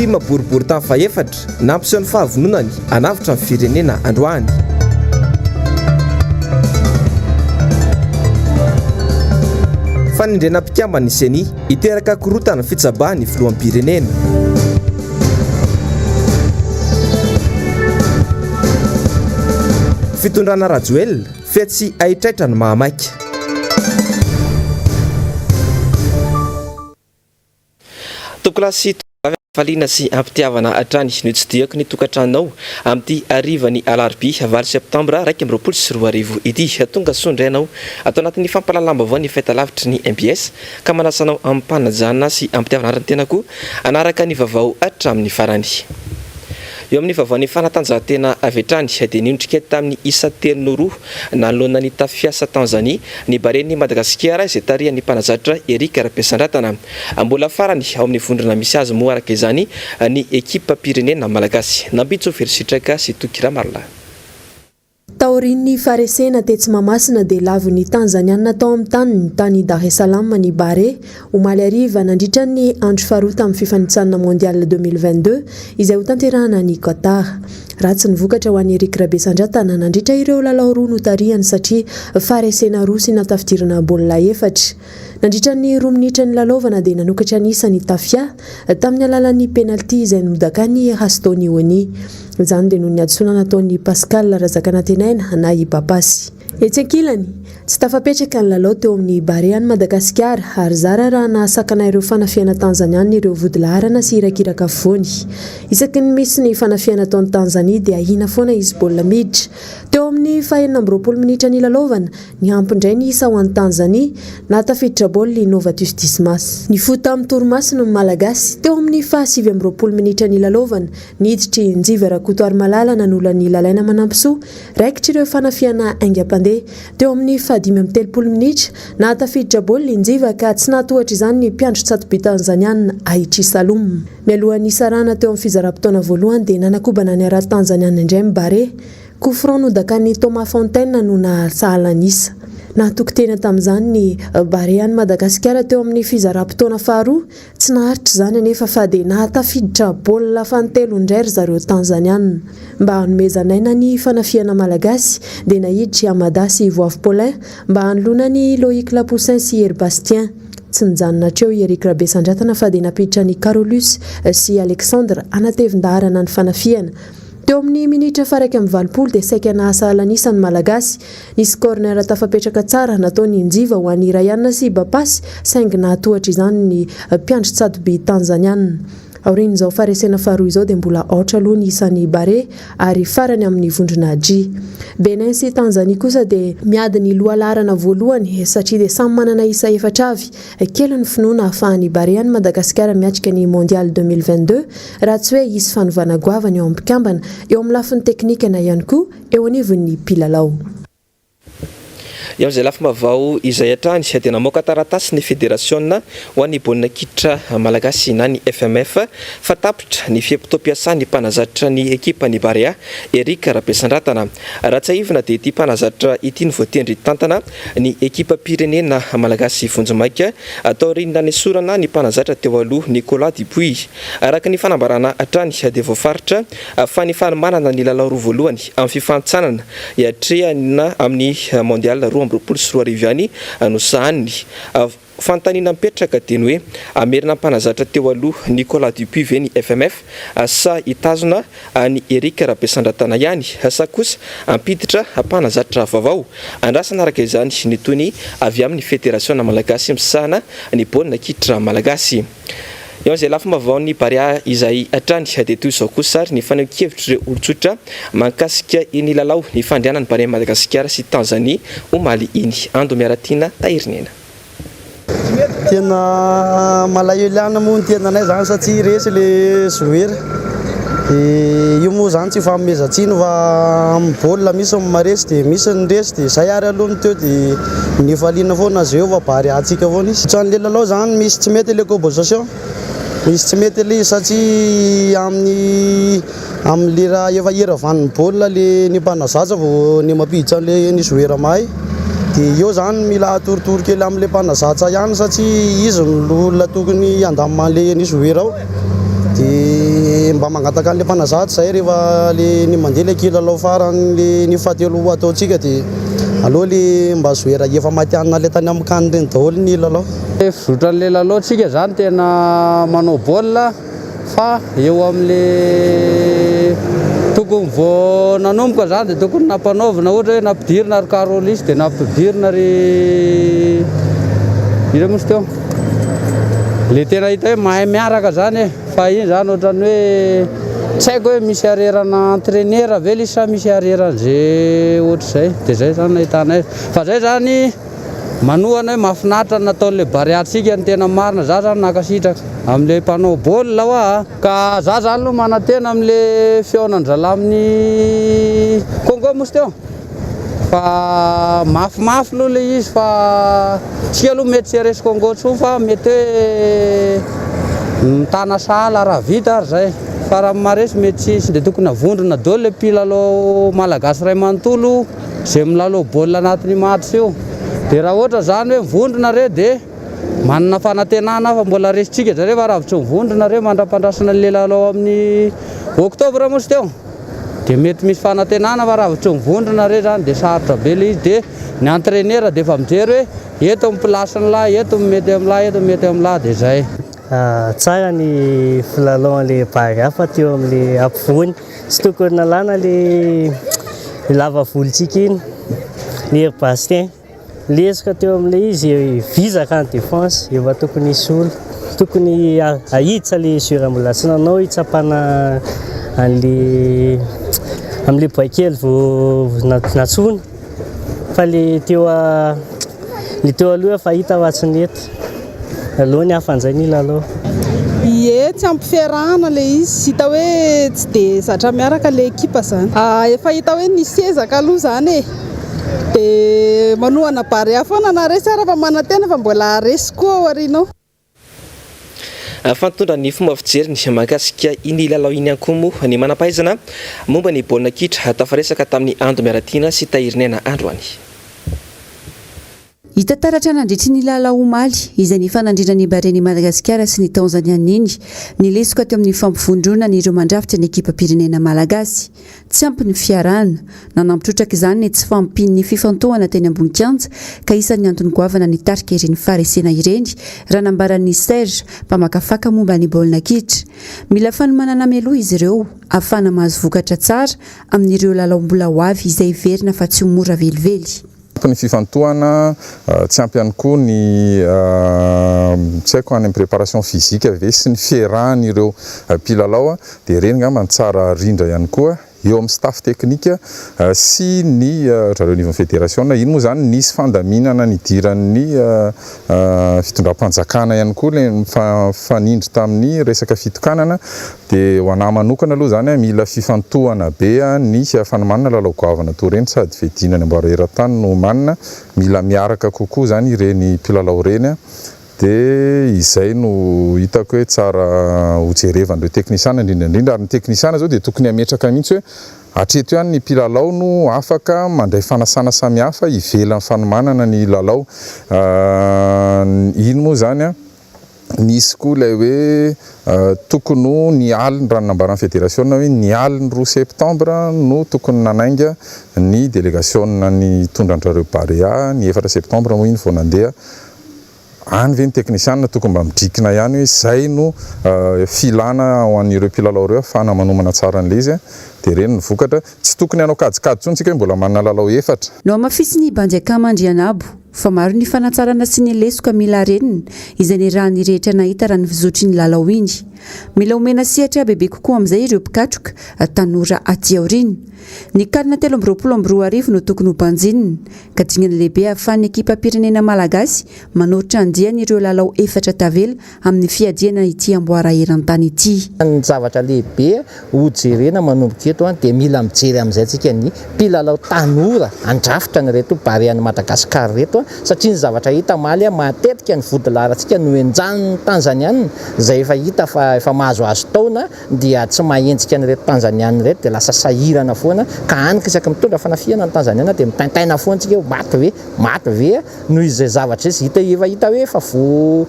Tim boriborintany fahefatra, nampiseho ny fahavononany hanavotra ny firenena androany. Fanendrena mpikamban'ny Ceni, hiteraka korontana fitsabahan'ny filoham-pirenena. Fitondrana Rajoelina, fetsy haitraitra ny mahamaika. Tompokolahy sy tovovavy am-pifaliana sy am-pitiavana hatrany no itsidihako ny tokantranonao amin'ity harivan'ny alarobia valo septambra 2021 ity. Tonga soa indray ianao ato anatin'ny fampahalalam-baovao ny fahitalavitry ny mbs ka manasa anao amim-panajana sy am-pitiavana ary ny tenako hanaraka ny vaovao hatramin'ny farany. Eo amin'ny vaovaon'ny fanatanjahantena avy hatrany dia niondrika tamin'ny isa telo no roa nanoloana ny Tafiasa Tanzania ny Baren'i Madagasikara izay tarihan'ny mpanazatra Eric Rabesandratana. Mbola farany ao amin'ny vondrona misy azy moa araka izany ny ekipam-pirenena malagasy. Nampitso Velositraka sy Toky Ramarolahy. Taorian'ny faharesena tetsy Mahamasina dia lavon'ny Tanzaniana tao amin'ny taniny tany Dar es Salaam ny Barea, omaly hariva, nandritra ny andro faharoa tamin'ny fifanintsanana Mondial 2022 izay hotanterahana any Qatar. Ratsy ny vokatra ho an'i Eric Rabesandratana nandritra ireo lalao roa notarihany satria faharesena roa sy nahatafidirana baolina efatra. Nandritra ny roa minitra nilalaovana dia nanokatra ny isa ny Tafia tamin'ny alalan'ny penalty izay nodakan'i Rastoni Oni. Izany dia noho ny hadisoana nataon'i Pascal Razakanantenaina na i Bapasy. Etsy ankilany, tsy tafapetraka ny lalao teo amin'ny Barea an'i Madagasikara ary zara raha nahasakana ireo fanafihana Tanzaniana ireo vodilaharana sy irakiraka afovoany. Isaky ny misy ny fanafihana ataon'i Tanzania dia ahiana foana hisy baolina miditra. Teo amin'ny fahenina amby roapolo minitra nilalaovana, Niampy indray ny isa ho an'i Tanzania, nahatafiditra baolina i Novatus Dismas. Nifoha tamin'ny torimasony ny Malagasy, teo amin'ny faha 29 minitra nilalaovana, niditra i Njiva Rakotoarimalala nanolo an'i Lalaina Manampisoa, raikitra ireo fanafihana haingam-pandeha. Teo amin'ny faha 35 minitra, nahatafiditra baolina i Njiva ka tsy nahatohatra izany ny mpiandry tsatoby tanzaniana Aichi Salum. Mialohan'ny hisarahana teo amin'ny fizaram-potoana voalohany dia nanakobana ny harato tanzaniana indray ny Barea. Coup franc nodakan'i Thomas Fontaine no nahasahala ny isa. Nahatoky tena tamin'izany ny Barea an'i Madagasikara teo amin'ny fizaram-potoana faharoa. Tsy naharitra izany anefa fa dia nahatafiditra baolina fanintelony indray ry zareo Tanzaniana. Mba hanomezana aina ny fanafihana malagasy dia naiditra i Amada sy i Voavy Paulin mba hanoloana an'i Loïc Lapoussin sy Hery Bastien. Tsy nijanona hatreo i Eric Rabesandratana fa dia nampiditra an'i Carolus sy Alexandre hanatevin-daharana ny fanafihana. Teo amin'ny minitra faha-81 dia saika nahasahala ny isa ny Malagasy. Nisy corner tafapetraka tsara nataon'i Njiva ho an'i Rayan sy Bapasy saingy nahatohatra izany ny mpiandry tsatoby Tanzaniana. Aorian'izao faharesena faharoa izao dia mbola aotra aloha ny isan'ny Barea ary farany amin'ny vondrona G. Bénin sy Tanzanie kosa dia miady ny lohalaharana voalohany satria dia samy manana isa efatra avy. Kely ny finoana ahafahan'ny Barea an'i Madagasikara miatrika ny Mondial 2022 raha tsy hoe hisy fanovana goavana eo amin'ny mpikambana, eo amin'ny lafiny teknika na ihany koa eo anivon'ny mpilalao. Eo amin'izay lafim-baovao izay hatrany dia namoaka taratasy ny federasiona ho an'ny baolina kitra malagasy na ny FMF fa tapitra ny fe-potoam-piasan'ny mpanazatra ny ekipan'ny Barea, Eric Rabesandratana. Raha tsiahivina dia ity mpanazatra ity no voatendry hitantana ny ekipam-pirenena malagasy vonjimaika taorian'ny nanesorana ny mpanazatra teo aloha Nicolas Dupuis. Araka ny fanambarana hatrany dia voafaritra fa ny fanomanana ny lalao roa voalohany amin'ny fifanintsanana hiatrehana amin'ny Mondial 2022 ihany no sahaniny. Fanontaniana mipetraka dia ny hoe hamerina mpanazatra teo aloha Nicolas Dupuis ve ny FMF sa hitazona an'i Eric Rabesandratana ihany sa kosa hampiditra mpanazatra vaovao? Andrasana araka izany ny tohiny avy amin'ny Federasiona malagasy misahana ny baolina kitra malagasy. Eo amin'izay lafim-baovaon'ny Barea izay hatrany dia toy izao kosa ary ny fanehoan-kevitr'ireo olon-tsotra mahakasika iny lalao nifandrianan'ny Barea Madagasikara sy Tanzania omaly iny. Ando Miaratiana Tahirinena. Tena malahelo ihany moa ny tenanay zany satria resy le joueur de io moa zany tsy ifanomezan-tsiny fa amin'ny baolina misy ny maharesy de misy ny resy de zay ary aloha ny teo de nifaliana foana zay eo fa Barea-ntsika foana izy. Ohatran'le lalao zany misy tsy mety le composition, misy tsy mety le izy satria amin'ny amin'ny lera efa hiravan'ny baolina le ny mpanazatra vao ny mampiditra an'le ny joueur mahay de eo zany mila atorotoro kely amin'le mpanazatra ihany satria izy no olona tokony handamina an'le ny joueur ao de. mba mangataka an'le mpanazatra zay rehefa le ny mandeha le kilalao farany le ny fahatelo ataontsika dia aleo le mba joueur efa matihanina le tany amin'ny CAN reny daholo ny lalao. Fizotran'le lalao tsika zany tena manao baolina fa eo amin'le tokony vao nanomboka zany dia tokony nampanaovina, ohatra hoe nampidirina ry Carolis dia nampidirina ry ira moa teo le tena hita hoe mahay miaraka zany e. Fa iny zany ohatrany hoe tsy haiko hoe misy arerana entraîneur ve le izy sa misy areran'izay ohatr'izay, dia zay zany nahitana azy. Fa zay zany manohana hoe mahafinaritra ny nataon'le Barea-tsika, ny tena marina za zany nankasitraka amin'le mpanao baolina hoa. Ka za zany aloha manantena amin'le fihaonan-drahalahy amin'ny Congo moa teo fa mafimafy aloha le izy, fa tsika aloha mety tsy haresy Congo intsony fa mety hoe mitana sahala raha vita ary zay, fa raha maresy mety tsy hisy. Dia tokony havondrona daholo le mpilalao malagasy ray manontolo izay milalao baolina anatin'io match io. Dia raha ohatra zany hoe mivondrona re dia manana fanantenana fa mbola resintsika zareo, fa raha tsy mivondrona re mandra-pandrasana le lalao amin'ny octobre moa teo dia mety misy fanantenana, fa raha tsy mivondrona re zany dia sarotra be le izy. Dia ny entraîneur dia efa mijery hoe eto ny place-ny lahy, eto ny mety amin'ny lahy, eto ny mety amin'ny lahy, dia zay. Tsara ny filalaon'le Barea fa teo amin'le ampovoany tsy tokony nalana le lava volontsika iny, ny Hery Bastien lesoka teo amin'le izy vizaka en défense, efa tokony hisy olo tokony ahiditra le joueur mbola tsy nanao hitsapana an'le amin'le boay kely vao natsoina, fa le teo le teo aloha fa hita fa tsy nety, aloha ny hafa indray ny lalao. Ie, tsy ampy fiarahana le izy, hita hoe tsy dia zatra miaraka le ekipa zany. Efa hita hoe nisy ezaka aloha zany e, dia manohana Barea foana na resy ara fa manantena fa mbola haresy koa ao aoriana ao. Fa nitondra ny fomba fijeriny mahakasika iny lalao iny ihany koa moa ny manam-pahaizana momba ny baolina kitra tafaresaka tamin'ny Ando Miaratiana sy Tahiriniaina androany. Hita taratra nandritry ny lalao omaly, izay nifanandrinan'ny Barean'i Madagasikara sy ny Tanzaniana iny, ny lesoka teo amin'ny fampivondronana ireo mandrafitra ny ekipam-pirenena malagasy. Tsy ampy ny fiarahana. Nanampy trotraka izany ny tsy fahampian'ny fifantohana teny ambony kianja, ka isan'ny antony goavana nitarika ireny faharesena ireny, raha nambaran'i Serge, mpamakafaka momba ny baolina kitra. Mila fanomanana mialoha izy ireo, ahafahana mahazo vokatra tsara amin'ireo lalao mbola ho avy izay heverina fa tsy ho mora velively. Ampy ny fifantohana, tsy ampy ihany koa ny tsy haiko any amin'ny préparation physique ve sy ny fiarahan'ireo mpilalao dia ireny angamba no tsara arindra ihany koa eo amin'ny staff technique sy ny zareo anivon'ny federasiona. Iny moa izany nisy fandaminana nidiran'ny fitondram-panjakana ihany koa ilay mifanindry tamin'ny resaka fitokanana. Dia ho anà manokana aloha izany, mila fifantohana be ny fanomanana lalao goavana toa ireny sady fiadiana ny amboara eran-tany no omanina. Mila miaraka kokoa izany ireny mpilalao ireny. Dia izay no hitako hoe tsara hojerevan'ireo teknisiana indrindra indrindra. Ary ny teknisiana izao dia tokony hametraka mihitsy hoe hatreto ihany ny mpilalao no afaka mandray fanasana samihafa ivelan'ny fanomanana ny lalao. Iny moa izany an, nisy koa ilay hoe tokony ho ny aliny, raha ny nambaran'ny federasiona hoe ny alin'ny 2 septambra no tokony nanainga ny delegasiona nitondra an-dRareo Barea, ny 4 septambra moa iny vao nandeha. Any ve ny teknisianina tokony mba midrikina ihany hoe izay no filana ho an'ireo mpilalao ireo ahafahana manomana tsara an'ilay izy dia ireny ny vokatra. Tsy tokony hanao kajikajy intsony tsika hoe mbola manana lalao efatra. Nohamafisin'i Bandiakama Andrianabo fa maro ny fanatsarana sy ny lesoka mila harenina izay nirahan'ny rehetra nahita raha ny fizotry ny lalao iny. Mila omena sehatra bebe kokoa amin'izay ireo mpikatroka tanora aty aoriana. Ny can 2023 no tokony ho banjinina. ka dingana lehibe ahafahan'ny ekipam-pirenena malagasy manoritra andiany ireo lalao efatra tavela amin'ny fiadiana ity amboara eran-tany ity. Ny zavatra lehibe ho jerena manomboka eto dia mila mijery amin'izay tsika ny mpilalao tanora handrafitra an'ireto Barean'i Madagascar ireto satria ny zavatra hita omaly matetika ny vodilaharantsika no henjanin'ny Tanzaniana izay efa hita fa efa mahazoazo taona dia tsy mahenjika an'ireto Tanzaniana ireto dia lasa sahirana foana ka any ka isaky mitondra fanafihana ny Tanzaniana dia mitaintaina foana tsika hoe maty ve maty ve noho izay zavatra izay hita efa hita hoe efa voa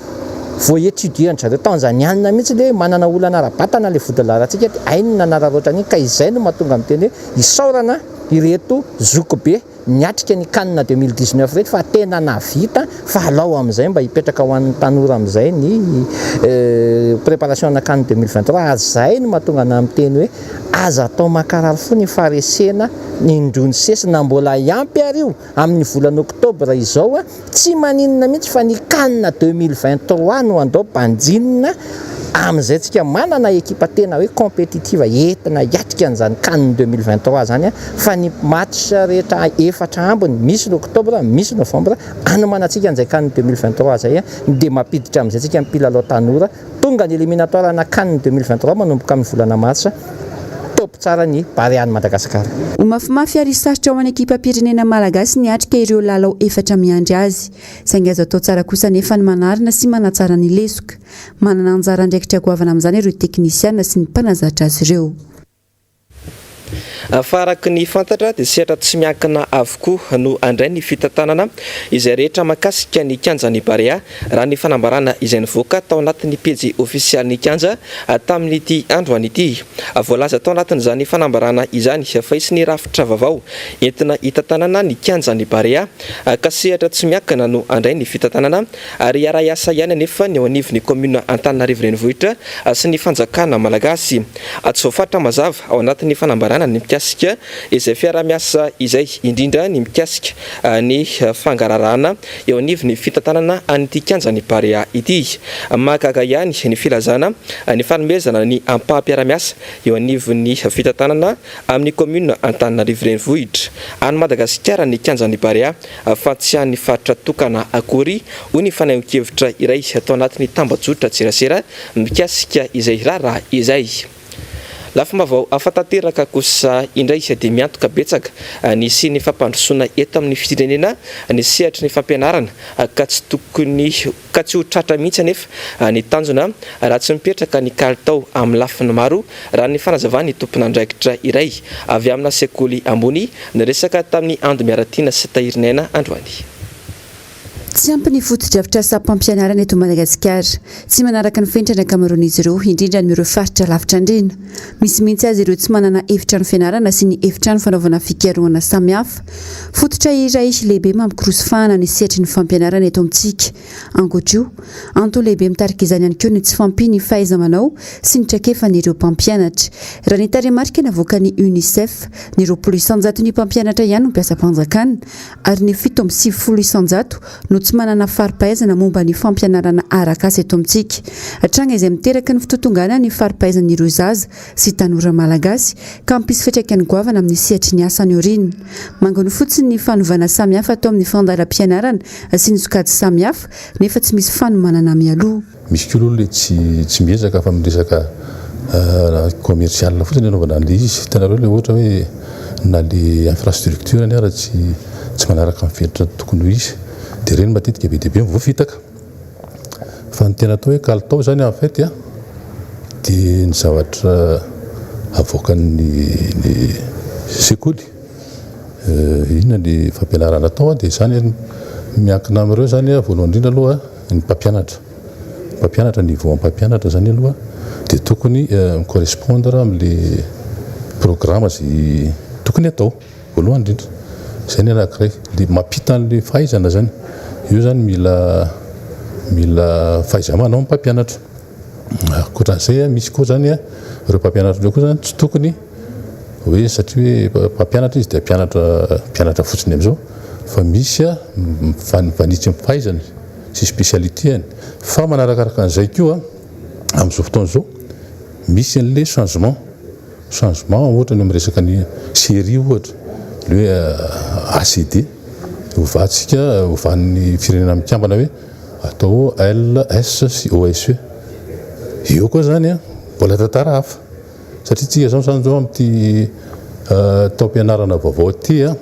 Voa-étudier an-dry zareo Tanzaniana mihitsy ilay hoe manana olana ara-batana ilay vodilaharantsika dia hainy ny nanararaotra an'iny ka izay no mahatonga miteny hoe isaorana ireto zokibe niatrika ny can 2019 ireto fa tena nahavita fa alao amin'izay mba hipetraka ho an'ny tanora amin'izay ny préparation ana can 2023 ary izay no mahatonga anah miteny hoe aza atao mankarary fo ny faharesena indroa nisesy na mbola hiampy ary io amin'ny volana oktobra izao Tsy maninona mihitsy fa ny can 2023 no andao banjinina amin'izay tsika manana ekipa tena hoe competitive entina hiatrika an'izany can 2023 zany fa ny match rehetra efatra ambiny misy ny octobre misy novembre anomanantsika an'izay can 2023 zay dia mampiditra amin'izay tsika ny mpilalao tanora Tonga ny éliminatoire ana can 2023 manomboka amin'ny volana marsa, top tsara ny Barea an'i Madagasikara. Ho mafimafy ary sarotra ho an'ny ekipam-pirenena malagasy ny hiatrika ireo lalao efatra miandry azy. Saingy azo atao tsara kosa anefa ny manarina sy manatsara ny lesoka. Manana anjara andraikitra goavana amin'izany ireo teknisiana sy ny mpanazatra azy ireo. Fa araka ny fantatra dia sehatra tsy miankina avokoa no handray ny fitantanana izay rehetra mahakasika ny kianjan'ny Barea, raha ny fanambarana izay nivoaka tao anatin'ny pejy ofisialin'ny kianja tamin'ity androany ity. Voalaza tao anatin'izany fanambarana izany fa hisy ny rafitra vaovao entina hitantanana ny kianjan'ny Barea ka sehatra tsy miankina no handray ny fitantanana ary hiara-hiasa ihany anefa ny eo anivon'ny kaominina Antananarivo Renivohitra sy ny fanjakana malagasy. Tsy voafaritra mazava ao anatin'ny fanambarana ny mikasika izay fiaraha-miasa izay, indrindra ny mikasika ny fangararahana eo anivon'ny fitantanana an'ity kianjan'ny Barea ity. Mahagaga ihany ny filazana ny fanomezana ny ampaham-piarahamiasa eo anivon'ny fitantanana amin'ny kaominina Antananarivo Renivohitra. Any Madagasikara ny kianjan'ny Barea fa tsy an'ny faritra tokana akory, hoy ny fanehoan-kevitra iray tao anatin'ny tambajotran-tserasera mikasika izay raharaha izay. Lafim-baovao hafa tanteraka kosa indray dia miantoka betsaka ny hisian'ny fampandrosoana eto amin'ny firenena ny sehatry ny fampianarana ka tsy tokony ka tsy ho tratra mihitsy anefa ny tanjona raha tsy mipetraka ny kalitao amin'ny lafiny maro raha ny fanazavan'ny tompon'andraikitra iray avy amina sekoly ambony niresaka tamin'i Ando Miaratiana sy Tahirinaina androany. Tsy ampy ny fotodrafitrasam-pampianarana eto Madagasikara. Tsy manaraka ny fenitra ny ankamaroan'izy ireo, indrindra any amin'ireo faritra lavitra andriana. Misy mihitsy aza ireo tsy manana efitrano fianarana sy ny efitrano fanaovana fikarohana samihafa. Fototra iray lehibe mampikorosy fahana ny sehatry ny fampianarana eto amintsika. Ankoatra io, antony lehibe mitarika izany ihany koa ny tsy fahampian'ny fahaiza-manao sy ny traikefan'ireo mpampianatra. Raha ny tarehimarika navoakan'ny Unicef, ny 20 isan-jaton'ny mpampianatra ihany no mpiasam-panjakana ary ny 97% no tsy manana fari-pahaizana momba ny fampianarana arak'asa eto amintsika. Tranga izay miteraka ny fitotonganan'ny fari-pahaizan'ireo zaza sy tanora malagasy ka hampisy fiantraikany goavana amin'ny sehatry ny asa any aoriana. Manginy fotsiny ny fanovana samihafa atao amin'ny fandaharam-pianarana sy ny sokajy samihafa nefa tsy misy fanomanana mialoha. Misy koa aloha le tsy tsy miezaka fa miresaka commercial fotsiny anaovana an'le izy. Hitanareo le ohatra hoe na le infrastructure any ara tsy tsy manaraka ny fenitra tokony ho izy de ireny matetika be dia be ny voafitaka. Fa ny tena atao hoe kalitao zany en fait a de ny zavatra avoakan'ny ny sekoly, inona ny fampianarana atao de zany miankina amin'ireo zany voalohany indrindra aloha ny mpampianatra, mpampianatra niveau mpampianatra zany aloha de tokony mi-correspondre amle programme zay tokony atao voalohany indrindra, zay ny anakiray, le mampita anle fahaizana zany, io zany mila mila fahaiza-manao ny mpampianatra, ankoatran'izay misy koa zany ireo mpampianatra ireo koa zany tsy tokony hoe satria hoe mpampianatra izy de hampianatra hampianatra fotsiny amizao fa misy mifanitsy amin'ny fahaizany sy spécialité-ny fa manarakaraka an'izay koa amin'izao fotoana izao misy an'le changement changement ohatra ny amin'ny resaka ny série ohatra le hoe ACD ovantsika ovan'ny firenena mikambana hoe atao LS sy OSE eo koa zany mbola tantara hafa Satria tsika zao zany zao amin'ity taom-pianarana vaovao ity a,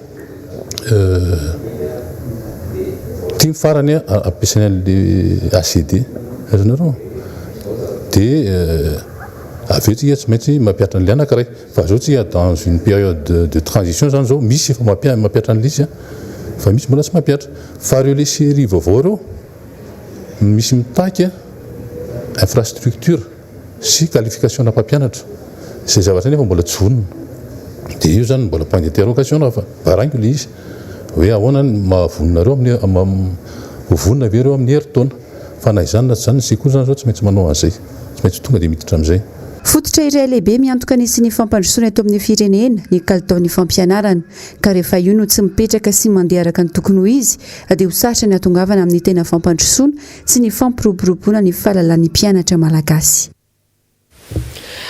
ity ny farany ampiasaina an'le ACD, azonareo? Dia avy eo tsika tsy maintsy mampihatra an'le anankiray, fa zao tsika dans une période de transition zany zao, misy efa mampihatra an'le izy fa misy mbola tsy mampihatra, fa ireo le série vaovao ireo misy mitaky. infrastructure sy qualification-na mpampianatra, izay zavatra nefa mbola tsy vonona. Dia io izany mbola point d'interrogation fa baraingo ilay izy hoe ahoana ny maha-vonona ireo amin'ny, ho vonona ve ireo amin'ny herintaona. Fa na izany na tsy izany ny sekoly izany izao tsy maintsy manao an'izay, tsy maintsy tonga dia miditra amin'izay. Fototra iray lehibe miantoka ny hisian'ny fampandrosoana eto amin'ny firenena ny kalitaon'ny fampianarana, ka rehefa io no tsy mipetraka sy mandeha araka ny tokony ho izy dia ho sarotra ny hahatongavana amin'ny tena fampandrosoana sy ny fampiroboroboana ny fahalalan'ny mpianatra malagasy.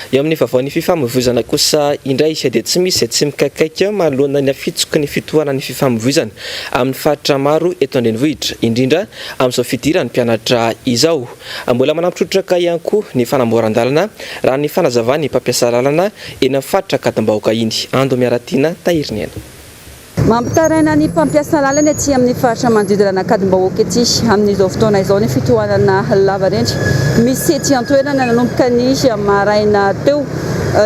Eo amin'ny vaovaon'ny fifamoivoizana kosa indray dia tsy misy izay tsy mikaikaika manoloana ny hafitsoky ny fitohanan'ny fifamoivoizana amin'ny faritra maro eto an-drenivohitra, indrindra amin'izao fidiran'ny mpianatra izao. Mbola manampy trotraka ihany koa ny fanamboaran-dalana raha ny fanazavan'ny mpampiasa lalana eny amin'ny faritra Ankadimbahoaka iny. Ando Miaratiana Tahiriniaina. Mampitaraina ny mpampiasa lalana ety amin'ny faritra manodidina an'Ankadimbahoaka ety amin'izao fotoana izao ny fitohanana lavareny misy ety an-toerana nanomboka ny maraina teo.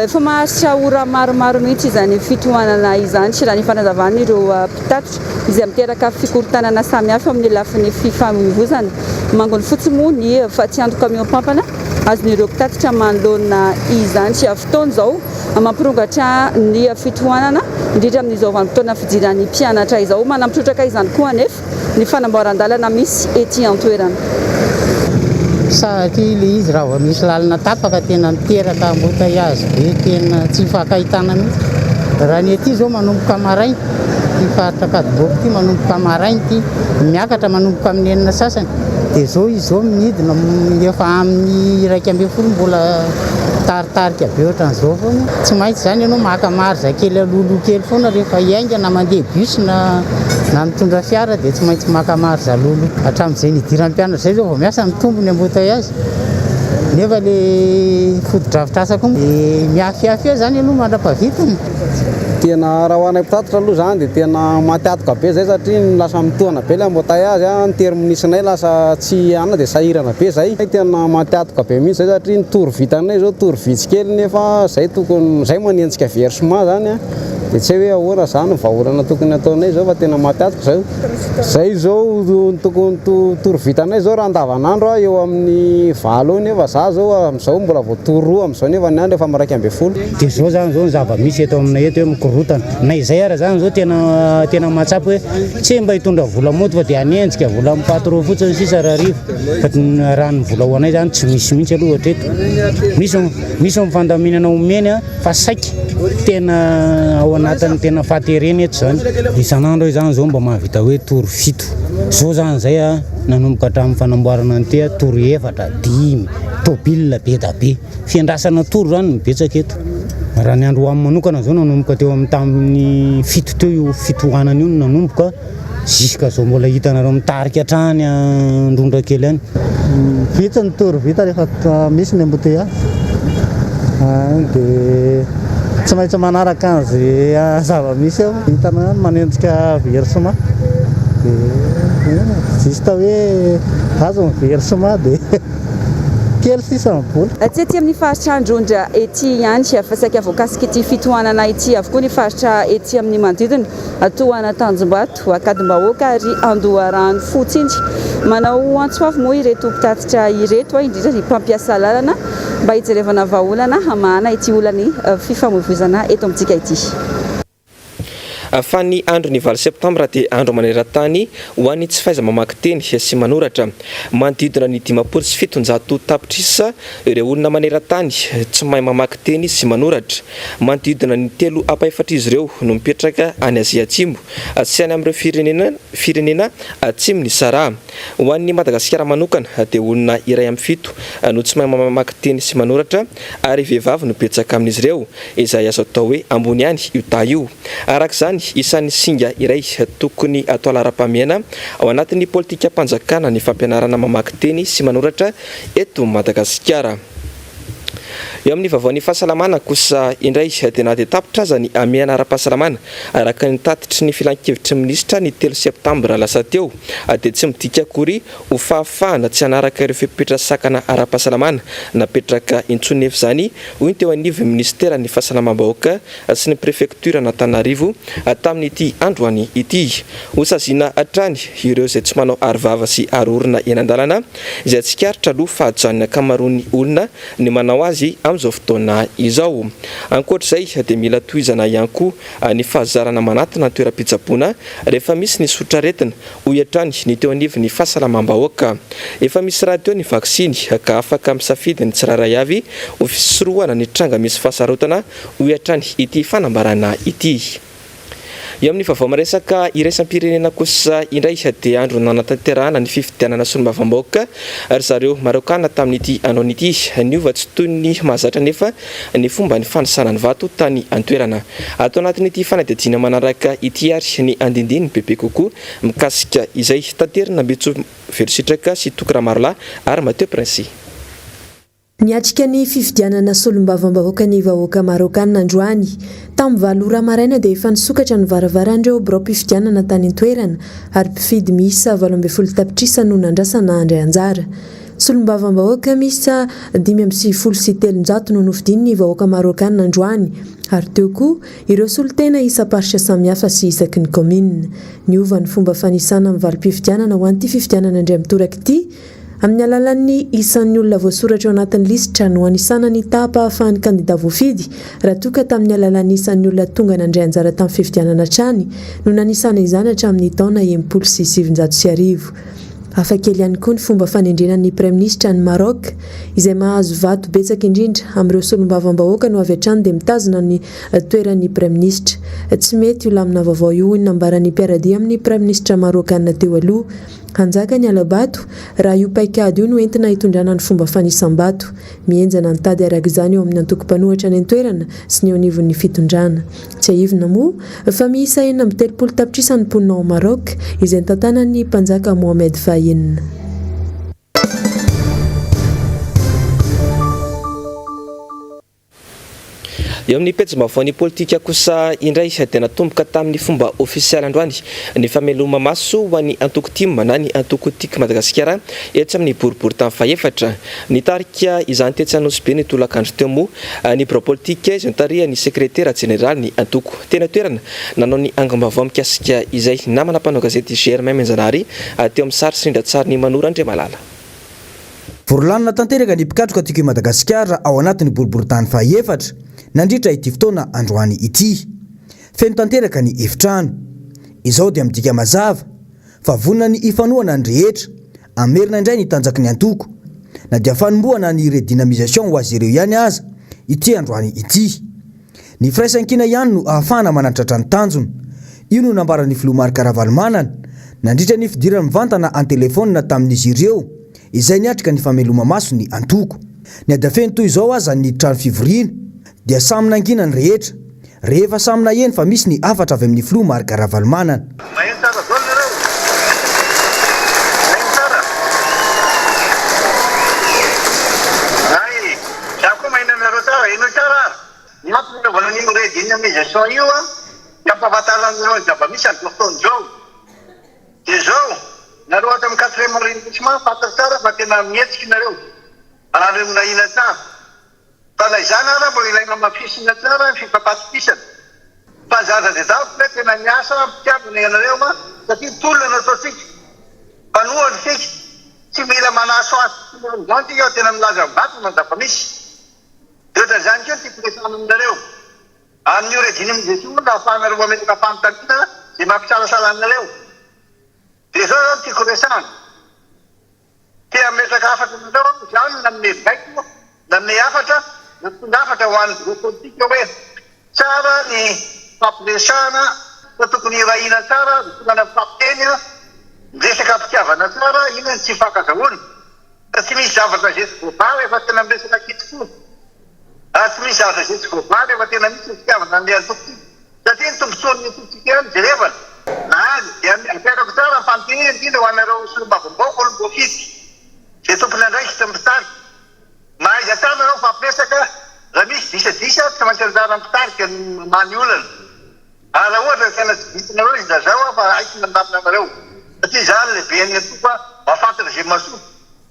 Efa maharitra ora maromaro mihitsy izany fitohanana izany raha ny fanazavan'ireo mpitatitra izay miteraka fikorontanana samihafa amin'ny lafiny fifamoivoizana. Mangony fotsy moa ny fatiantoka mihoampampana azon'ireo mpitatitra manoloana izany fotoana izao. Mampirongatra ny fitohanana, indrindra amin'izao vanim-potoana fidiran'ny mpianatra izao. Manampy trotraka izany koa anefa ny fanamboaran-dalana misy ety an-toerana. Satria ilay izy raha vao misy lalana tapaka tena miteraka embouteillage be tena tsy ifankahitana mihitsy. Raha ny aty izao manomboka maraina, ity faritra Ankadimboky ity manomboka maraina ity, miakatra manomboka amin'ny enina sasany dia izao izy izao midina efa amin'ny 11 mbola Taritarika be ohatran'izao foana. Tsy maintsy izany ianao maka marge kely alohaloha kely foana rehefa hiainga na mandeha bus na na mitondra fiara dia tsy maintsy maka marge alohaloha. Hatramin'izay nidiran'ny mpianatra izay izao vao miasa mitombo ny embouteillage nefa le fotodrafitrasa koa dia miafiafy eo izany ianao mandra-pahavitany. Tena raha ho anay mpitatitra aloha izany dia tena maty antoka be izay satria lasa mitohana be ilay embouteillage, ny terminus-nay lasa tsy anona dia sahirana be izay. Tena maty antoka be mihitsy izay satria ny tour vitanay izao tour vitsy kely nefa izay tokony izay manenjika versement izany an, dia tsy hay hoe ahoana izany ny vahaolana tokony hataonay izao fa tena maty antoka izay. Izay izao ny tokony tour vitanay izao raha andavanandro aho eo amin'ny valo eo nefa za izao amin'izao mbola vao tour roa amin'izao nefa ny andro efa amin'ny 11. Dia izao izany izao ny zava-misy eto aminay eto hoe mikorotana. Na izay ara izany izao tena tena mahatsapa hoe tsy mba hitondra vola mody fa dia hanenjika vola amin'ny patron fotsiny sisa rahariva. Fa raha ny vola ho anay izany tsy misy mihitsy aloha hatreto. Misy misy ny fandaminana omeny fa saika tena ao anatin'ny tena fahaterena eto izany. Isan'andro aho izany izao mba mahavita hoe tour fito. Izao izany izay nanomboka hatramin'ny fanamboarana an'ity tour efatra, dimy, tôbila be da be. Fiandrasana tour izany no betsaka eto. Raha ny androany manokana izao nanomboka teo amin'ny tamin'ny fito teo io fitohanana io no nanomboka jusqu'à izao mbola hitanareo mitarika hatrany Androndrakely any. Vitsy ny tour vita rehefa misy ny embouteillage dia tsy maintsy manaraka an'izay zava-misy eo. Hitanao ihany manenjika versement dia juste hoe azo ny versement dia. Kely sisa ny vola. Tsy ety amin'ny faritra Androndra ety ihany fa saika voakasik'ity fitohanana ity avokoa ny faritra ety amin'ny manodidina toa an'Antanjombato, Ankadimbahoaka ary Andoharanofotsy iny. Manao antso avo moa ireto mpitatitra ireto, indrindra ny mpampiasa lalana mba hijerevana vahaolana hamahana ity olan'ny fifamoivoizana eto amintsika ity. Fa ny andron'ny valo septambra dia andro maneran-tany ho an'ny tsy fahaiza-mamaky teny sy manoratra. Manodidina ny 750 tapitrisa ireo olona maneran-tany tsy mahay mamaky teny sy manoratra. Manodidina ny telo ampahefatr'izy ireo no mipetraka any Azia Atsimo sy any amin'ireo firenena firenena atsimon'i Sahara. Ho an'i Madagasikara manokana dia olona iray amin'ny fito no tsy mahay mamaky teny sy manoratra ary vehivavy no betsaka amin'izy ireo. izay azo atao hoe ambony ihany io taha io. Araka izany, isan'ny singa iray tokony atao laharam-pahamehana ao anatin'ny politikam-panjakana ny fampianarana mamaky teny sy manoratra eto Madagasikara. Eo amin'ny vaovaon'ny fahasalamana kosa indray dia na dia tapitra aza ny hamehana ara-pahasalamana araka ny tatitry ny filankevitry ny minisitra ny telo septambra lasa teo dia tsy midika akory ho fahafahana tsy hanaraka ireo fepetra sakana ara-pahasalamana napetraka intsony nefa izany hoy ny teo anivon'ny minisiteran'ny fahasalamam-bahoaka sy ny prefektioran'Antananarivo tamin'ity androany ity. Hosaziana hatrany ireo izay tsy manao aro-vava sy aro-orona eny an-dalana, izay tsikaritra aloha fa ajanon'ny ankamaroan'ny olona ny manao azy amin'izao fotoana izao. Ankoatra izay dia mila tohizana ihany koa ny fahazarana manatona ny toeram-pitsaboana rehefa misy ny soritr'aretina, hoy hatrany ny teo anivon'ny fahasalamam-bahoaka. Efa misy rahateo ny vaksiny ka afaka misafidy ny tsirairay avy ho fisorohana ny tranga misy fahasarotana, hoy hatrany ity fanambarana ity. Eo amin'ny vaovao miresaka iraisam-pirenena kosa indray dia andro nanatanterahana ny fifidianana solombavambahoaka ry zareo Maraokana tamin'ity androany ity. Niova tsy toy ny mahazatra anefa ny fomba nifanisana ny vato tany an-toerana. Ato anatin'ity fanadihadiana manaraka ity ary ny andinindininy bebe kokoa mikasika izay. Taterina Mbetso Velositraka sy Toky Ramarolahy ary Mathieu Princy. Niatrika ny fifidianana solombavambahoaka ny vahoaka Maraokanina androany. Tamin'ny valo ora maraina dia efa nisokatra ny varavaran'ireo biraom-pifidianana tany an-toerana ary mpifidy miisa 18 tapitrisa no nandrasana handray anjara. Solombavambahoaka miisa 395 no nofidian'ny vahoaka Maraokanina androany ary teo koa ireo solontena isam-paritra samihafa sy isaky ny kaominina. Niova ny fomba fanisana ny valim-pifidianana ho an'ity fifidianana indray mitoraka ity Amin'ny alalan'ny isan'ny olona voasoratra eo anatin'ny lisitra no anisana ny taham-pahafahan'ny kandida voafidy, raha toa ka tamin'ny alalan'ny isan'ny olona tonga nandray anjara tamin'ny fifidianana hatrany no nanisana izany hatramin'ny taona 1960. Hafa kely ihany koa ny fomba fanendrena ny praiminisitra any Maroc, izay mahazo vato betsaka indrindra amin'ireo solombavambahoaka no avy hatrany dia mitazona ny toeran'ny praiminisitra. Tsy mety io lamina vaovao io hoy ny nambaran'ny mpiara-dia amin'ny praiminisitra Marokanina teo aloha. Hanjaka ny hala-bato, raha io paikady io no entina hitondrana ny fomba fanisam-bato. Mihenjana ny tady araka izany eo amin'ny antoko mpanohitra any an-toerana sy ny eo anivon'ny fitondrana. Tsiahivina moa fa miisa 36 tapitrisa ny mponina ao Maroc, izay tantanan'ny mpanjaka Mohammed fahenina. Eo amin'ny pejim-baovaon'ny politika kosa indray dia natomboka tamin'ny fomba ofisialy androany ny fameloma-maso ho an'ny antoko tim na ny antoko Tiako Madagasikara etsy amin'ny boriborintany fahefatra. Nitarika izany tetsy Anosibe ny tolakandro teo moa ny birao politika izay notarihan'ny sekretera jeneralin'ny antoko. Teny an-toerana nanao ny angom-baovao mikasika izay namana mpanao gazety Germain Menjanahary teo amin'ny sary sy rindran-tsarin'i Manoro Andriamalala. Voalanona tanteraka ny mpikatroka Tiako i Madagasikara ao anatin'ny boriborintany fahaefatra nandritra ity fotoana androany ity. Feno tanteraka ny efitrano. Izao dia midika mazava fa vonona ny hifanohana ny rehetra, hamerina indray ny tanjaky ny antoko, na dia fanombohana ny redynamisation ho azy ireo ihany aza ity androany ity. Ny firaisankina ihany no ahafahana manatratra ny tanjona. Io no nambaran'ny filoha Marc Ravalomanana nandritra ny fidirany mivantana an-telefaonina tamin'izy ireo izay niatrika ny fameloma-maso ny antoko. Niady feno toy izao aza ny trano fivoriana dia samy nangina ny rehetra rehefa samy naheno fa misy ny hafatra avy amin'ny filoha Marc Ravalomanana. Maheno tsara daholo nareo? Maheno tsara? Hay, za koa maheno anareo tsara, henoy tsara ary. Ny antony nanaovana an'io redynamisation io an, dia hampahafantarana anareo ny zava-misy amin'izao fotoana izao. Dia izao, nareo ato amin'ny quatrième arrondissement fantatra tsara fa tena mihetsika nareo, ary mirahina tsara. Fa na izany ara mbola ilaina hamafisina tsara ny fifampatokisana. Fa zaza dia zavatra hoe tena miasa am-pitiavana ianareo an, satria tolona no ataontsika. Mpanohana isika, tsy mila manasohaso sy mialon-danja isika fa tena milaza mivantana ny zava-misy. Dia ohatran'izany koa ny tiako resahana aminareo. Amin'io redynamisation io no ahafahanareo mametraka fanontaniana izay mampisalasala anareo. Dia izao izao no tiako resahana. Te hametraka hafatra aminareo aho, izaho no nanome baiko, nanome hafatra, nampitondra hafatra ho an'ny birao politika hoe tsara ny fampiresahana fa tokony hirahina tsara, mitongana mifampiteny, miresaka am-pitiavana tsara, inona ny tsy ifankazahoana. Fa tsy misy zavatra izay tsy voavaha rehefa tena miresaka kitsim-po. Ary tsy misy zavatra izay tsy voavaha rehefa tena misy ny fitiavana an'ilay antokontsika. Satria ny tombontsoan'ny antokontsika ihany no jerevana. Ary dia ampiharako tsara ny fanontaniana indrindra ho anareo solombavambahoaka olom-boafidy izay tompon'andraikitra mpitarika. Mahaiza tsara nareo mifampiresaka. disadisa, tsy maintsy anjaran'ny mpitarika ny mamaha ny olana. Ary raha ohatra ka tena tsy vitanareo izy lazao aho fa haiko ny mandamina anareo. Satria izaho no lehiben'ny antoko mahafantatra izay mahasoa.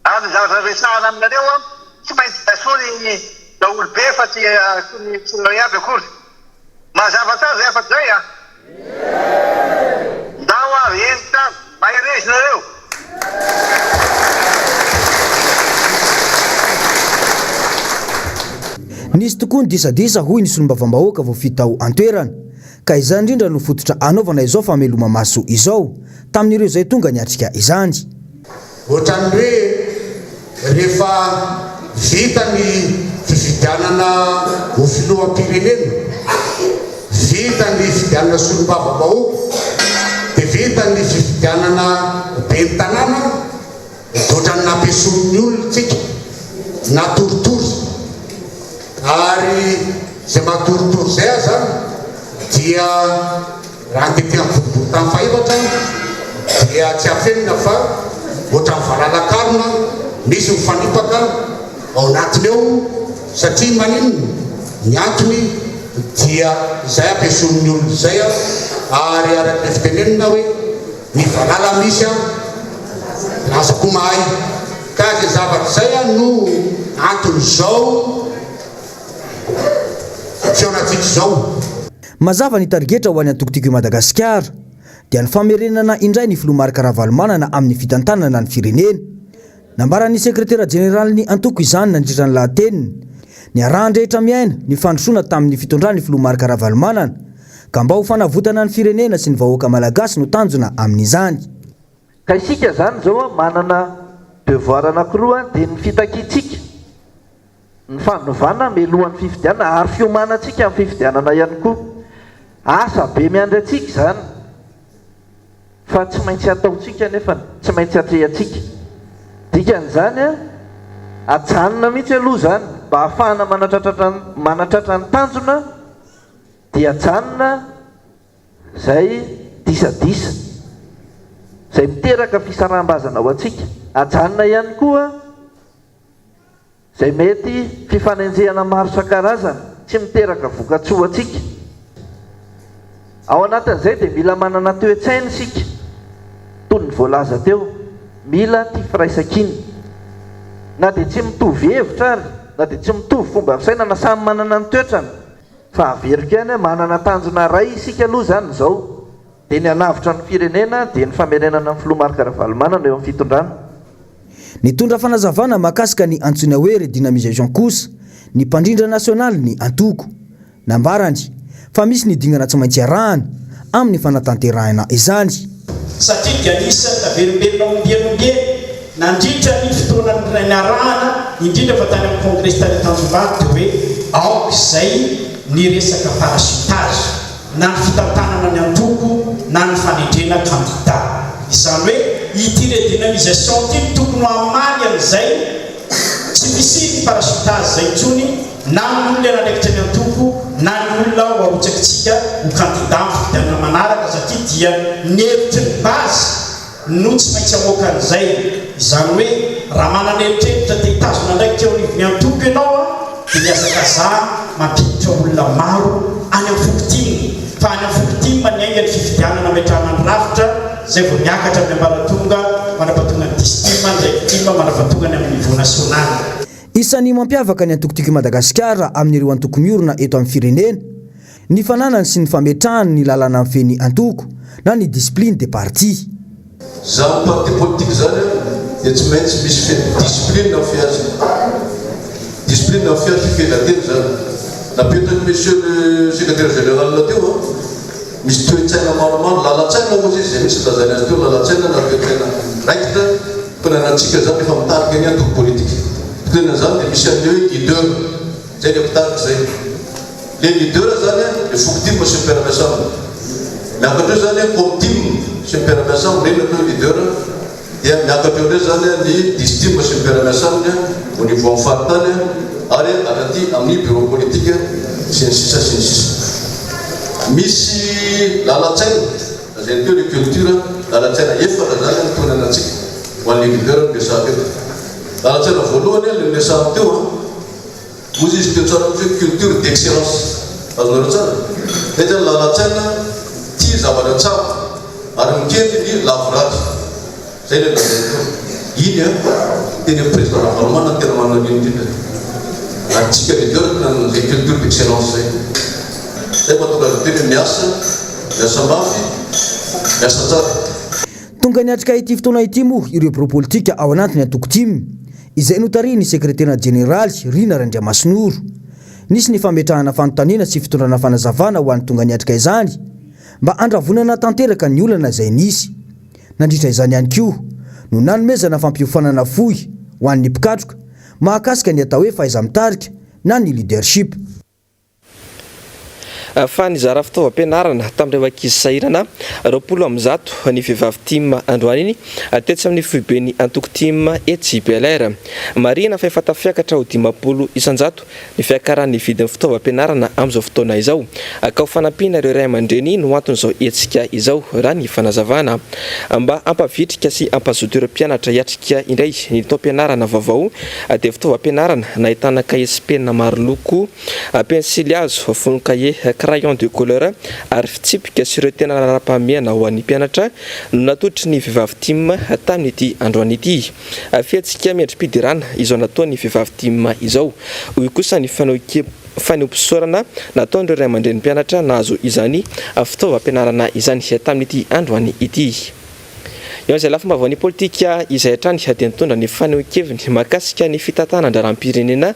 Ary ny zavatra resahana aminareo an, tsy maintsy hahasoa ny daholobe fa tsy hahasoa ny tsirairay avy akory. Mazava tsara izay hafatra izay an! Ndao ary, eny tsara, mahereza nareo! Nisy tokoa ny disadisa hoy ny solombavambahoaka voafidy tao an-toerana, ka izany indrindra no fototra anaovana izao fameloma-maso izao tamin'ireo izay tonga niatrika izany. Ohatran'ny hoe rehefa vita ny fifidianana ho filoham-pirenena, vita ny fifidianana solombavambahoaka, dia vita ny fifidianana ben'ny tanàna, dia ohatran'ny nampiasonin'ny olona tsika, natoritory. Ary izay matoritory izay aza dia. Raha ny tety amin'ny boriborintany fahefatra dia tsy afenina fa ohatran'ny valala-karona misy mifanipaka ao anatiny ao satria maninona? Ny antony dia izay ampiasonin'ny olona izay ary araka ilay fitenenana hoe ny valala misy lasa koa mahay ka izay zavatra izay no anton'izao fihaonantsika izao. Mazava ny tarigetra ho an'ny antoko Tiako i Madagasikara, dia ny famerenana indray ny filoha Marc Ravalomanana amin'ny fitantanana ny firenena. Nambaran'ny sekretera jeneralin'ny antoko izany nandritra ny lahateniny. Niarahan-drehetra miaina ny fandrosoana tamin'ny fitondran'ny filoha Marc Ravalomanana, ka mba ho fanavotana ny firenena sy ny vahoaka malagasy no tanjona amin'izany. Ka isika izany izao manana devoir anankiroa dia ny fitakiantsika ny fanovana mialohan'ny fifidianana ary fiomanantsika amin'ny fifidianana ihany koa. Asa be miandry antsika izany fa tsy maintsy ataontsika nefa tsy maintsy atrehantsika. Dikan'izany, ajanona mihitsy aloha izany mba hahafahana manatratratra manatratra ny tanjona dia ajanona izay disadisa izay miteraka fisaraham-bazana ho antsika. Ajanona ihany koa. Izay mety fifanenjehana maro isan-karazany tsy miteraka vokatsoa ho antsika. Ao anatin'izay dia mila manana toe-tsaina isika, toy ny voalaza teo, mila tia firaisankina. Na dia tsy mitovy hevitra ary, na dia tsy mitovy fomba fisainana, samy manana ny toetrany. Fa averiko ihany hoe manana tanjona iray isika aloha izany izao, dia ny hanavotra ny firenena, dia ny famerenana ny filoha Marc Ravalomanana eo amin'ny fitondrana. Nitondra fanazavana mahakasika ny antsoina hoe redynamisation kosa ny mpandrindra nasionalin'ny antoko. Nambarany fa misy ny dingana tsy maintsy arahana amin'ny fanatanterahina izany. Satria dia anisan'ny naverimberina ombieny ombieny nandritra ny fotoana niarahana, indrindra fa tany amin'ny kongresy tany Tanjombato dia hoe aoka izay ny resaka parachutage. na ny fitantanana ny antoko na ny fanendrena kandida. Izany hoe ity redynamisation ity no tokony ho hamaly an'izay tsy fisian'ny parachutage izay intsony na ny olona nandraikitra ny antoko na ny olona ho arotsakitsika ho kandida amin'ny fifidianana manaraka satria dia ny hevitry ny base no tsy maintsy hamoaka an'izay. Izany hoe raha manana eritreritra te hitazona andraikitra eo anivon'ny antoko ianao dia mihazakazaha mampiditra olona maro any amin'ny foko tim fa any amin'ny foko tim niainga ny fifidianana ametrahana ny rafitra izay vao miakatra amin'ny ambaratonga mandrapatonga ny distim, ny reg-tim mandrapatonga ny amin'ny niveau nasionaly. Isan'ny mampiavaka ny antoko Tiako i Madagasikara amin'ireo antoko miorina eto amin'ny firenena Ny fananany sy ny fametrahany ny lalana mifehy ny antoko na ny discipline de parti. Zany parti politique zany dia tsy maintsy misy fe discipline mifehy azy. Discipline mifehy azy, fifehezan-tena zany. Napetrak'i monsieur le secrétaire général teo an, misy toe-tsaina maromaro, lalan-tsaina hozy izy, izay mihitsy nilazany azy teo, lalan-tsaina na toe-tsaina raikitra tokony ananantsika zany rehefa mitarika ny antoko politique. Tokony an'izany dia misy an'ilay hoe leader. Zay le mpitarika zay. Le leader zany an, le foko tim sy ny mpiara-miasa aminy. Miakatra eo zany an, com tim sy ny mpiara-miasa aminy, reny atao hoe leader, dia miakatra eo indray zany an ny distim sy ny mpiara-miasa aminy an, au niveau amin'ny faritany an, ary hatraty amin'ny bureau politique sy ny sisa sy ny sisa. Misy lalan-tsaina, lazainy teo le culture, lalan-tsaina efatra zany an tokony anantsika ho an'le leader no resahako eto. Lalan-tsaina voalohany an, le noresahako teo an. Hozy izy teo tsara mihitsy hoe culture d'excellence. Azonareo tsara? Zay zany lalan-tsaina tia zavatra tsara ary mikendry ny lavorary. Zay ilay lazainy teo. Iny an, teny amin'ny président Ravalomanana no tena manana an'iny indrindra. Ary tsika leader no nanana an'izay culture d'excellence zay. Zay mahatonga azy miteny hoe miasa, miasa mafy, miasa tsara. Tonga niatrika ity fotoana ity moa ireo birao politika ao anatin'ny antoko tim, izay notarihin'ny sekretera jeneraly, Rina Randriamasinoro. Nisy ny fametrahana fanontaniana sy fitondrana fanazavana ho an'ny tonga niatrika izany, mba handravonana tanteraka ny olana izay nisy. Nandritra izany ihany koa no nanomezana fampiofanana fohy ho an'ny mpikatroka mahakasika ny atao hoe fahaiza-mitarika na ny leadership. Fa nizara fitaovam-pianarana tamin'ireo ankizy sahirana 120 ny vehivavy tim androany iny tetsy amin'ny foiben'ny antoko tim etsy Bel'Air. Marihina fa efa tafiakatra ho 50% ny fiakaran'ny vidin'ny fitaovam-pianarana amin'izao fotoana izao ka ho fanampiana ireo ray aman-dreny no anton'izao hetsika izao raha ny fanazavana. Mba hampavitrika sy hampazoto ireo mpianatra hiatrika indray ny taom-pianarana vaovao dia fitaovam-pianarana nahitana kahie sy penina maro loko, Pensilihazo, fonon-kahie, crayon de couleur ary fitsipika sy ireo tena laharam-pahamehana ho an'ny mpianatra no natolotry ny Vehivavy Tim tamin'ity androany ity. Fihetsika mendri-piderana izao nataon'ny Vehivavy Tim izao, hoy kosa ny fanehoam-pisaorana nataon'ireo ray aman-drenin'ny mpianatra nahazo izany fitaovam-pianarana izany tamin'ity androany ity. Eo amin'izay lafim-baovaon'ny politika izay hatrany dia nitondra ny fanehoan-keviny mahakasika ny fitantanan-draharaham-pirenena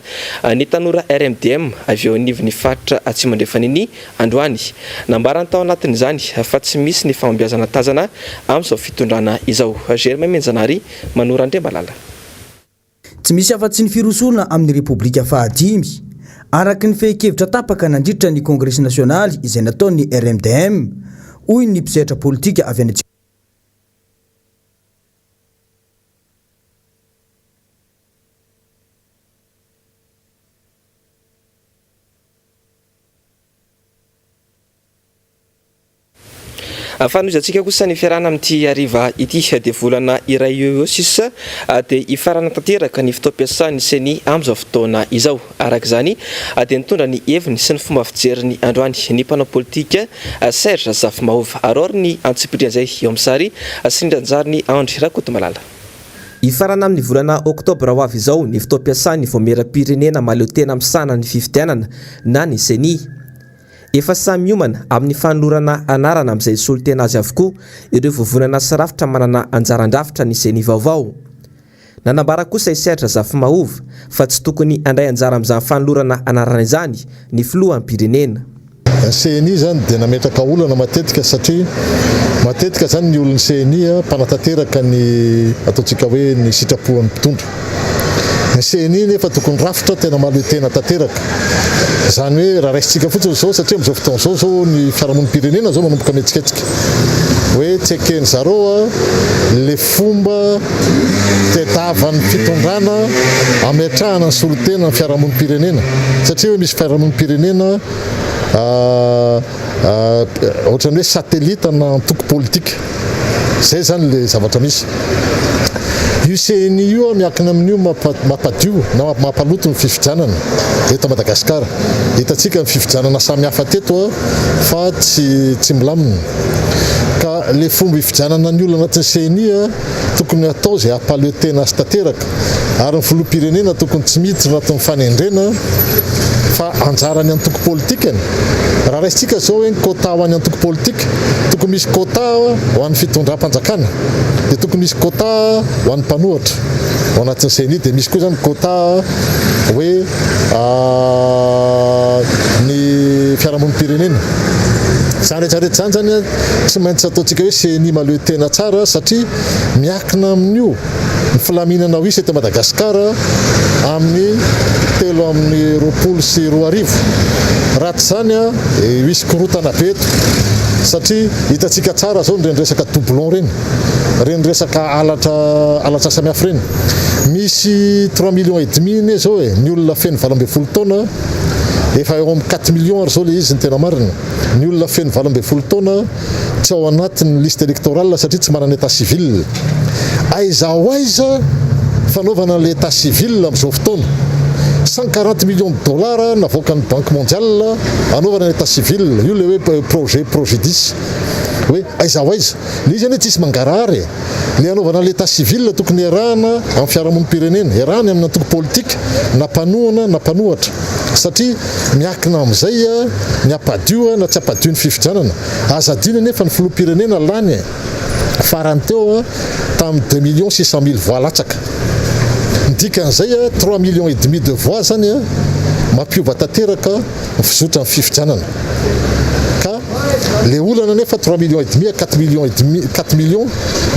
ny tanora RMDM avy eo anivon'ny faritra Atsimo Andrefana iny androany. Nambarany tao anatin'izany fa tsy misy ny fahombiazana tazana amin'izao fitondrana izao. Germain Menjanary, Manoro Andriamalala. Tsy misy afa-tsy ny firosoana amin'ny Repoblika fahadimy, araka ny fehin-kevitra tapaka nandritra ny Kongresy nasionaly izay nataon'ny RMDM, hoy ny mpisehatra politika avy any Fanohizantsika kosa ny fiarahana amin'ity hariva ity dia volana iray eo eo sisa dia hifarana tanteraka ny fotoam-piasan'ny Ceni amin'izao fotoana izao. Araka izany dia nitondra ny heviny sy ny fomba fijeriny androany ny mpanao politika Serge Zafimahova. Araho ary ny antsipirian'izay eo amin'ny sary sy ny ranjariny Andry Rakotomalala. Hifarana amin'ny volana oktobra ho avy izao ny fotoam-piasan'ny Vaomieram-pirenena mahaleo tena misahana ny fifidianana na ny Ceni. Efa samy miomana amin'ny fanolorana anarana amin'izay hisolo tena azy avokoa ireo vovonana sy rafitra manana anjara andrafitra ny Ceni vaovao. Nanambara kosa i Serge Zafimahova fa tsy tokony handray anjara amin'izany fanolorana anarana izany ny filoham-pirenena. Ny Ceni izany dia nametraka olana matetika satria matetika izany ny olon'ny Ceni mpanatanteraka ny ataontsika hoe ny sitrapoan'ny mpitondra. Ny Ceni nefa tokony rafitra tena mahaleo tena tanteraka. Izany hoe raha raisintsika fotsiny izao satria amin'izao fotoana izao izao ny fiarahamonim-pirenena izao manomboka mihetsiketsika hoe tsy eken'ny zareo le fomba tediavan'ny fitondrana ametrahana ny solontena ny fiarahamonim-pirenena satria hoe misy fiarahamonim-pirenena Ohatran'ny hoe satellite ana antoko politika. Izay izany ilay zavatra misy. Io CENI io miankina amin'io mampadio na mampaloto ny fifidianana eto Madagasikara. Hitantsika ny fifidianana samihafa teto fa tsy tsy milamina. Ka ilay fomba hifidianana ny olona anatin'ny CENI tokony hatao izay hampaleo tena azy tanteraka ary ny filoham-pirenena tokony tsy miditra anatin'ny fanendrena fa anjaran'ny antoko politikany. Raha raisintsika izao hoe ny quota ho an'ny antoko politika, tokony misy quota ho an'ny fitondram-panjakana, dia tokony misy quota ho an'ny mpanohatra ao anatin'ny ceni, dia misy koa izany quota hoe ny fiarahamonim-pirenena. Izany rehetra rehetra izany izany Tsy maintsy ataontsika hoe ceni mahaleo tena tsara satria miakina amin'io ny filaminana ho hisy eto Madagasikara amin'ny 2023. Raha tsy izany dia hisy korontana be eto satria hitantsika tsara izao ireny resaka doublon ireny, ireny resaka halatra halatra samihafa ireny. Misy trois millions et demi anie izao e, ny olona feno 18 taona, efa eo amin'ny quatre millions ary izao ilay izy ny tena marina. Ny olona feno 18 taona tsy ao anatin'ny liste électorale satria tsy manana état civil. Aiza ho aiza fanaovana an'ilay état civil amin'izao fotoana? 140 millions de dollars navoakan'ny Banque mondiale hanaovana ny état civil, io ilay hoe projet Progidis, hoe aiza ho aiza. Ilay izy anie tsisy mangarahara e. Ilay hanaovana l'état civil tokony iarahana amin'ny fiarahamonim-pirenena, iarahana amin'ny antoko politika na mpanohana na mpanohatra satria miankina amin'izay ny hampadio na tsy hampadio ny fifidianana. Aza adino anefa ny filoham-pirenena lany e. Farany teo tamin'ny deux millions 600 mille voix latsaka. Ny dikan'izay 3 millions et demi de voix zany mampiova tanteraka ny fizotran'ny fifidianana. Ka le olana nefa 3 millions et demi à 4 millions et demi, 4 millions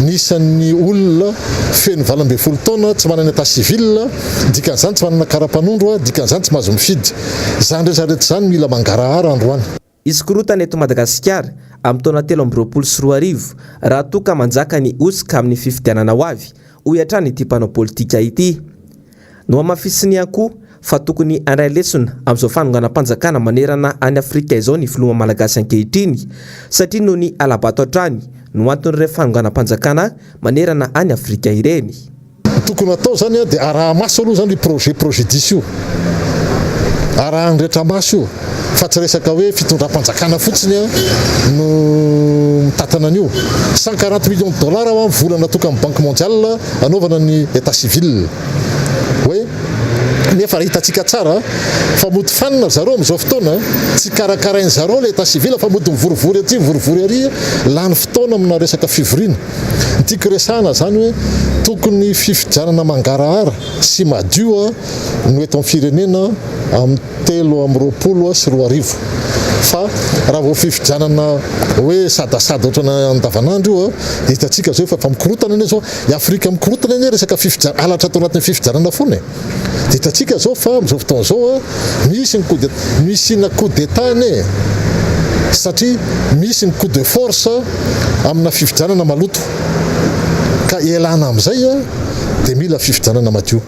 ny isan'ny olona feno 18 taona tsy manana état civil, dikan'izany tsy manana kara-panondro, dikan'izany tsy mahazo mifidy. Izany rehetra rehetra izany mila mangarahara androany. Hisy korontana eto Madagasikara amin'ny taona 2023 raha toa ka manjaka ny hosoka amin'ny fifidianana ho avy, hoy hatrany ity mpanao politika ity. Nohamafisiny ihany koa fa tokony handray lesona amin'izao fanonganam-panjakana manerana an'i Afrika izao ny filoha malagasy ankehitriny satria noho ny hala-bato hatrany no anton'ireny fanonganam-panjakana manerana an'i Afrika ireny. Ny tokony hatao zany dia araha-maso aloha zany io projet Progidis io, arahan'ny rehetra maso io fa tsy resaka hoe fitondram-panjakana fotsiny no mitantana an'io. 140 millions de dollars hoa vola natokan'ny Banque mondiale hanaovana ny état civil hoe nefa raha hitantsika tsara fa mody fanina ry zareo amin'izao fotoana, tsy karakarain'ny zareo ilay état civil fa mody mivorivory aty mivorivory ary, lany fotoana amina resaka fivoriana. Ny tiako resahana izany hoe tokony fifidianana mangarahara sy madio no eto amin'ny firenena amin'ny 2023 fa raha vao fifidianana hoe sadasada ohatrany andavanandro io dia hitantsika izao efa mikorontana anie izao i Afrika, mikorontana anie resaka fifidianana, halatra ato anatin'ny fifidianana foana e. Dia hitantsika izao fa amin'izao fotoana izao misy ny coup de misy na coup d'état anie satria misy ny coup de force amina fifidianana maloto ka ialana amin'izay dia mila fifidianana madio.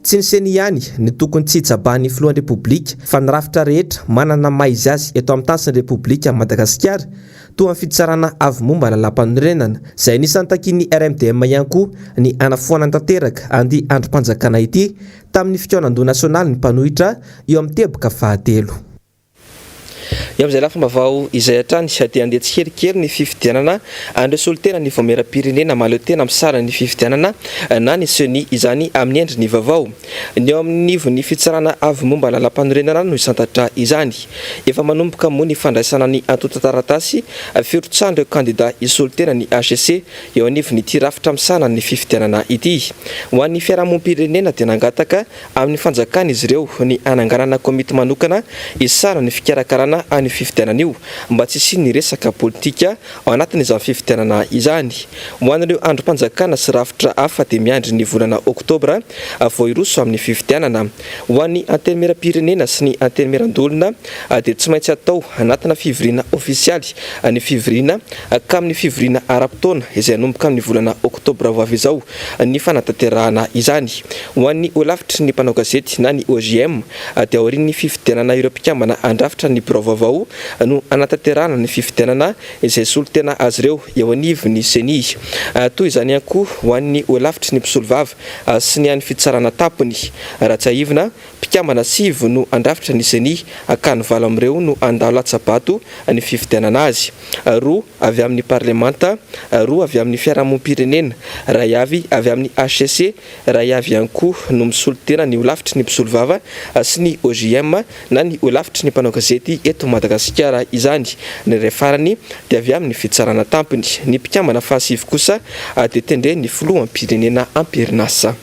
Tsy ny CENI ihany no tokony tsy hitsabahan'ny filohan'ny Repoblika fa ny rafitra rehetra manana maha izy azy eto amin'ny tany sy ny Repoblika Madagasikara toa ny fitsarana avo momba lalàmpanorenana izay anisan'ny takian'ny RMDM ihany koa ny hanafoanana tanteraka an'ity andrim-panjakana ity tamin'ny fikaonandoha nasionaly ny mpanohitra eo amin'ny teboka fahatelo. Eo amin'izay lafim-baovao izay hatrany dia handeha tsikelikely ny fifidianana an'ireo solontena ny Vaomieram-pirenena mahaleo tena misahana ny fifidianana na ny Ceni izany amin'ny endriny vaovao. Ny eo anivon'ny fitsarana avo momba lalàmpanorenana no hisantatra izany. Efa manomboka moa ny fandraisana ny antontan-taratasy firotsahan'ireo kandida hisolo tena ny hcc eo anivon'ity rafitra misahana ny fifidianana ity. Ho an'ny fiarahamonim-pirenena dia nangataka amin'ny fanjakana izy ireo ny hananganana komity manokana hisahana ny fikarakarana an'io fifidianana io mba tsy hisian'ny resaka politika ao anatin'izany fifidianana izany. Ho an'ireo andrim-panjakana sy rafitra hafa dia miandry ny volana oktobra vao hiroso amin'ny fifidianana. Ho an'ny Antenimierampirenena sy ny Antenimierandoholona dia tsy maintsy atao anatina fivoriana ofisialy ny fivoriana ka amin'ny fivoriana ara-potoana izay hanomboka amin'ny volana oktobra ho avy izao ny fanatanterahana izany. Ho an'ny holafitry ny mpanao gazety na ny OJM dia aorian'ny fifidianana ireo mpikambana handrafitra ny birao vaovao no hanatanterahana ny fifidianana izay solontena azy ireo eo anivon'ny Ceni. Toy izany ihany koa ho an'ny holafitry ny mpisolovava sy ny an'ny fitsarana tampony. Raha tsiahivina, mpikambana sivy no handrafitra ny Ceni ka ny valo amin'ireo no handalo latsa-bato ny fifidianana azy. Roa avy amin'ny parlemanta, roa avy amin'ny fiarahamonim-pirenena, iray avy avy amin'ny hcc, iray avy ihany koa no misolo tena ny holafitry ny mpisolovava sy ny OJM na ny holafitry ny mpanao gazety eto Madagasikara izany. Ny iray farany dia avy amin'ny fitsarana tampony. Ny mpikambana fahasivy kosa dia tendren'ny filoham-pirenena am-perinasa.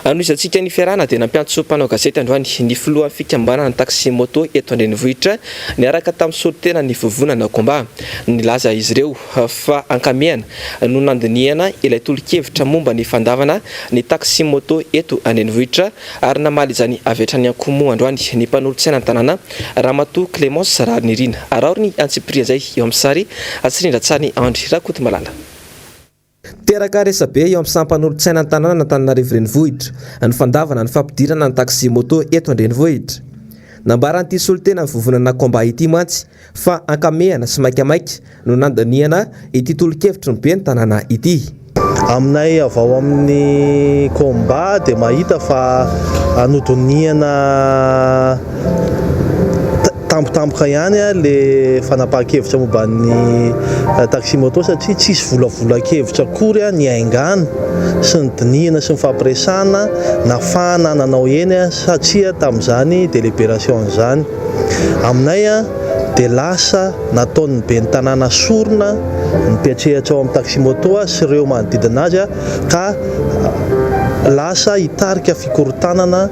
Hanohizantsika ny fiarahana dia nampiantso mpanao gazety androany ny filohan'ny fikambanana taxi moto eto an-drenivohitra niaraka tamin'ny solontenan'ny vovonana Combat. Nilaza izy ireo fa ankamehana no nandinihana ilay tolo-kevitra momba ny fandavana ny taxi moto eto an-drenivohitra ary namaly izany avy hatrany ihany koa moa androany ny mpanolotsaina ny tanàna Ramatoa Clémence Raharinirina. Araho ny antsipirian'izay eo amin'ny sary Tsirindrantsany Andry Rakotomalala. Teraka resabe eo amin'ny samy mpanolotsaina ny tanànan'Antananarivo Renivohitra ny fandavana ny fampidirana ny taxi-moto eto an-drenivohitra. Nambaran'ity solontenan'ny vovonana Combat ity mantsy fa ankamehana sy maikamaika no nandaniana ity tolo-kevitry ny ben'ny tanàna ity. Aminay avy ao amin'ny Combat dia mahita fa nodonihana tampotampoka ihany le fanapahan-kevitra momba ny taxi moto satria tsisy volavolan-kevitra akory niaingàna sy nodinihina sy nifampiresahana nafahana nanao eny sa tsia tamin'izany délibération izany. Aminay dia lasa nataon'ny ben'ny tanàna sorona ny mpiantsehatra ao amin'ny taxi moto sy ireo manodidina azy ka lasa hitarika fikorontanana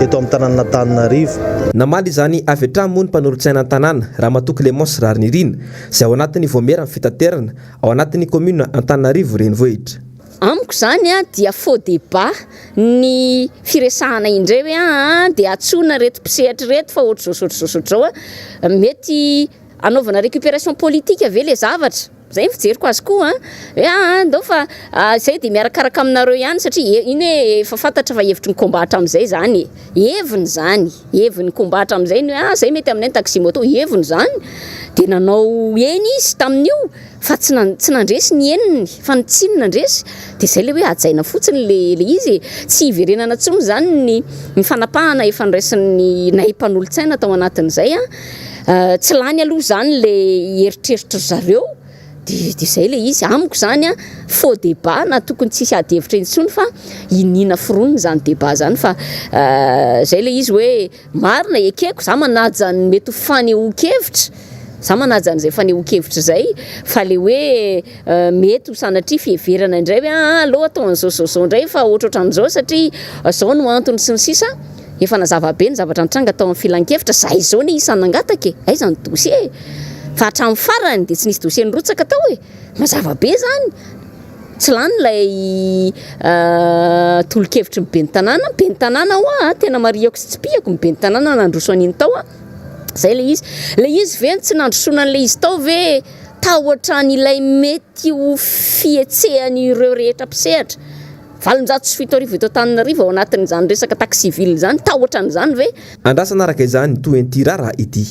eto amin'ny tanànan'Antananarivo. Namaly izany avy hatrany moa ny mpanolotsaina ny tanàna, Ramatoa Clémence Raharinirina, izay ao anatin'ny vaomieran'ny fitaterana ao anatin'ny kaominina Antananarivo Renivohitra. Amiko izany dia faux débat ny firesahana indray hoe aa dia antsoina ireto mpisehatra ireto fa ohatr'izao sy ohatr'izao sy ohatr'izao a, mety hanaovana récupération politique ve le zavatra? Zay ny fijeriko azy koa an, hoe aa ndao fa zay dia miarakaraka aminareo ihany satria iny hoe efa fantatra fa hevitry ny combat hatramin'izay izany e, heviny izany, heviny combat hatramin'izay ny hoe aa zay mety aminay ny taxi moto, heviny izany, dia nanao eny izy tamin'io. Fa tsy tsy nandresy ny henony fa ny tsia no nandresy dia izay ilay hoe hajaina fotsiny ilay ilay izy e! Tsy hiverenana intsony izany ny ny fanapahana efa noraisin'ny nay mpanolotsaina tao anatin'izay an! Tsy lany aloha izany ilay eritreritry ry zareo dia dia izay ilay izy. Amiko izany an, faux débat na tokony tsy hisy ady hevitra intsony fa iniana foronina izany débat izany fa izay ilay izy hoe Marina, ekeko, za manaja ny mety ho fanehoan-kevitra, za manaja an'izay fanehoan-kevitra izay, fa le hoe mety ho sanatria fiheverana indray hoe aa aleo atao an'izao zao zao indray fa ohatrohatran'izao satria zao no antony sy ny sisa, efa nazava be ny zavatra nitranga tao amin'ny filankevitra, zahay izao anie isan'ny nangataka e, aiza ny dossier e, fa hatramin'ny farany dia tsy nisy dossier nirotsaka tao e, mazava be zany. Tsy lany ilay tolo-kevitry ny ben'ny tanàna, ben'ny tanàna hoa tena marihako sy tsipihako ny ben'ny tanàna nandroso an'iny tao a, zay ilay izy. Ilay izy ve tsy nandrosoana an'ilay izy tao ve tahotra an'ilay mety ho fihetsehan'ireo rehetra mpisehatra 7800 eto Antananarivo ao anatin'izany resaka taxi ville izany, tahotra an'izany ve? Andrasana araka izany ny tohin'ity raharaha ity.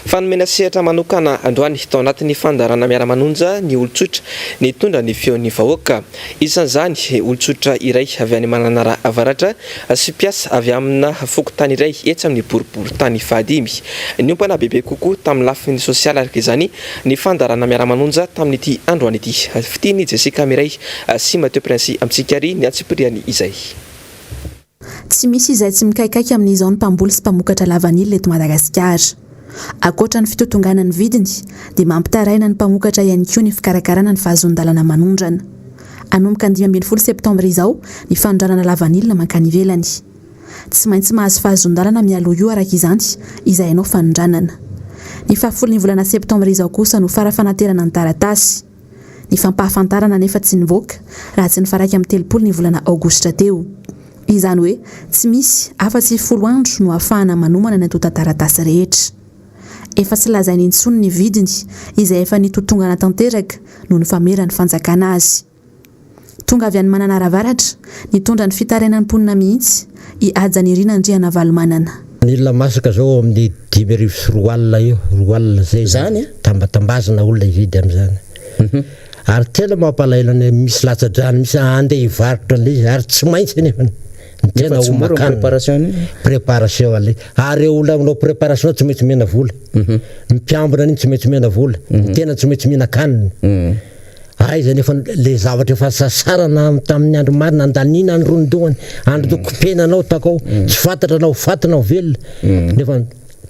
Fa nomena sehatra manokana androany tao anatin'ny fandaharana Miara-manonja ny olon-tsotra nitondra ny feon'ny vahoaka. Isan'izany olon-tsotra iray avy any Mananara Avaratra sy mpiasa avy amina fokontany iray etsy amin'ny boriborintany fahadimy. Niompana bebe kokoa tamin'ny lafiny sosialy araka izany ny fandaharana Miara-manonja tamin'ity androany ity. Fitiny Jessica Mireille sy Mathieu Princy amintsika ary ny antsipiriany izay. Tsy misy izay tsy mikaikaika amin'izao ny mpamboly sy mpamokatra lavanila eto Madagasikara. Ankoatra ny fitotonganan'ny vidiny dia mampitaraina ny mpamokatra ihany koa ny fikarakarana ny fahazoan-dalana manondrana. Hanomboka ny 15 septambra izao ny fanondranana lavanila mankany ivelany. Tsy maintsy mahazo fahazoan-dalana mialoha io araka izany izay hanao fanondranana. Ny fahafolon'ny volana septambra izao kosa no fara-fanaterana ny taratasy. Ny fampahafantarana anefa tsy nivoaka raha tsy ny faha-31 ny volana aogositra teo. Izany hoe tsy misy afa-tsy folo andro no ahafahana manomana ny antontan-taratasy rehetra. Efa tsy lazaina intsony ny vidiny izay efa nitotongana tanteraka noho ny fameran'ny fanjakana azy. Tonga avy any Mananara Avaratra, nitondra ny fitarainan'ny mponina mihitsy i Hajanirina Andrianavalomanana. Ny olona masaka zao ao amin'ny 2005 eo, 2000 zay Zany a? Tambatambazana olona hividy amin'izany. Ary tena mampalahelo ny misy latsa-drano misy andeha hivarotra an'ilay izy ary tsy maintsy anefa ny tena Nefa tsy ho mora ny makany. préparation an'iny. Préparation an'ilay. Ary ireo olona manao préparation tsy maintsy omena vola. Ny mpiambina an'iny tsy maintsy omena vola. Ny tena tsy maintsy mihinan-kanina. Aiza nefa le zavatra efa sasarana tamin'ny andro maro nandaniana ny ron-dohany, andro to kopena anao takao, tsy fantatra na ho faty na ho velona, nefa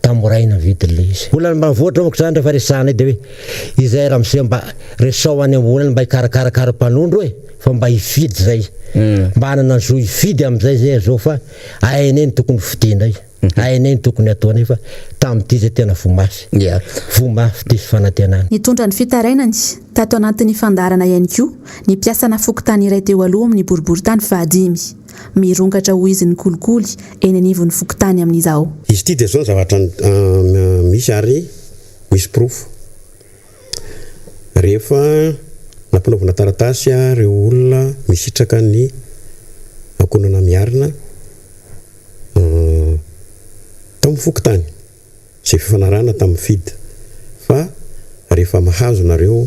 tamoraina ny vidin'ilay izy. Olona ambanivohitra manko zany rehefa resahanay dia hoe izay ramose mba resao any ambony any mba hikarakara kara-panondro e, fa mba hifidy zay, mba hanana ny zo hifidy amin'izay zay azao fa hainay ny tokony hofidianay. Hainay ny tokony hatao nefa tamin'ity izay tena voa mafy. Voa mafy, diso fanantenana. Nitondra ny fitarainany, tato anatin'ny fandaharana ihany koa, ny mpiasana fokontany iray teo aloha amin'ny boriborintany fahadimy. Mirongatra hoy izy ny kolikoly eny anivon'ny fokontany amin'izao. Izy ity dia izao ny zavatra misy ary misy porofo. Rehefa nampanaovina taratasy ireo olona misitraka ny ankohonana miarina, Tao amin'ny fokontany, izay fifanarahana tamin'ny FID, fa rehefa mahazo nareo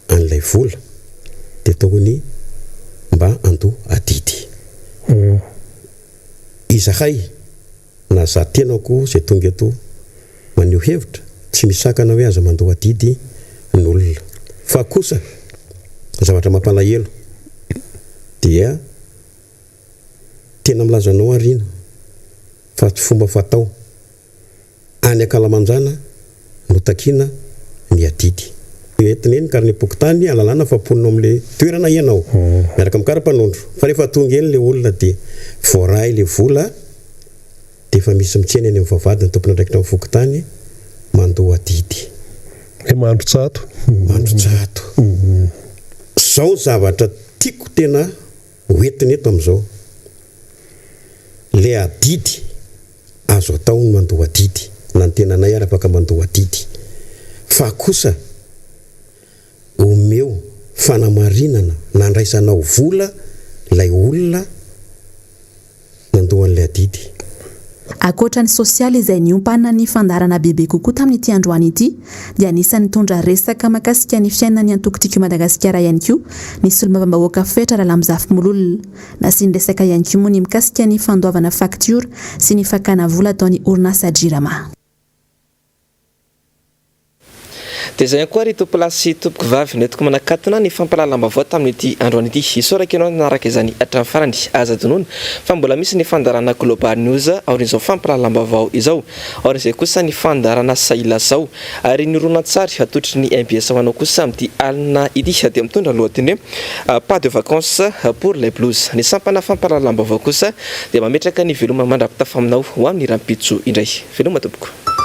an'ilay vola dia tokony mba handoa adidy. Izahay na za tenako izay tonga eto maneho hevitra, tsy misakana hoe aza mandoa adidy ny olona. Fa kosa ny zavatra mampalahelo dia tena milaza anao aho Rina fa tsy fomba fatao Any ankalamanjana no takiana ny adidy. Entina eny ny karnem-pokontany ahalalana fa mponina ao amin'ilay toerana ianao, miaraka amin'ny kara-panondro. Fa rehefa tonga eny ilay olona dia voaray ilay vola dia efa misy mitsena eny amin'ny vavahady ny tompon'andraikitra amin'ny fokontany mandoa adidy. Hoe mandro tsato. Mandro tsato. Izao ny zavatra tiako tena ho entina eto amin'izao. Ilay adidy. Azo atao ny mandoa adidy, na ny tenanay ary afaka mandoa adidy. Fa kosa omeo fanamarinana nandraisanao vola ilay olona nandoa an'ilay adidy. Ankoatra ny sosialy izay niompanan'ny fandaharana bebe kokoa tamin'ity androany ity dia anisan'ny nitondra resaka mahakasika ny fiainan'ny antoko Tiako i Madagasikara ihany koa ny solombavambahoaka Fetra Ralamizafimololona. Nasiany resaka ihany koa moa ny mikasika ny fandoavana faktiora sy ny fakana vola ataon'ny orinasa Jirama. Dia izay ihany koa ry tompolahy sy tompokovavy nentiko manakatona ny fampahalalam-baovao tamin'ity androany ity. Isaorako ianao nanaraka izany hatramin'ny farany. Aza adinoina fa mbola misy ny fandaharana Global News aorian'izao fampahalalam-baovao izao. Aorian'izay kosa ny fandaharana Sahilazao. Ary ny horonantsary atolotry ny mbs ho anao kosa amin'ity alina ity dia mitondra ny lohateny hoe Pas de vacances pour les blues. Ny sampana fampahalalam-baovao kosa dia mametraka ny veloma mandra-pitafa aminao ho amin'ny rahampitso indray. Veloma tompoko.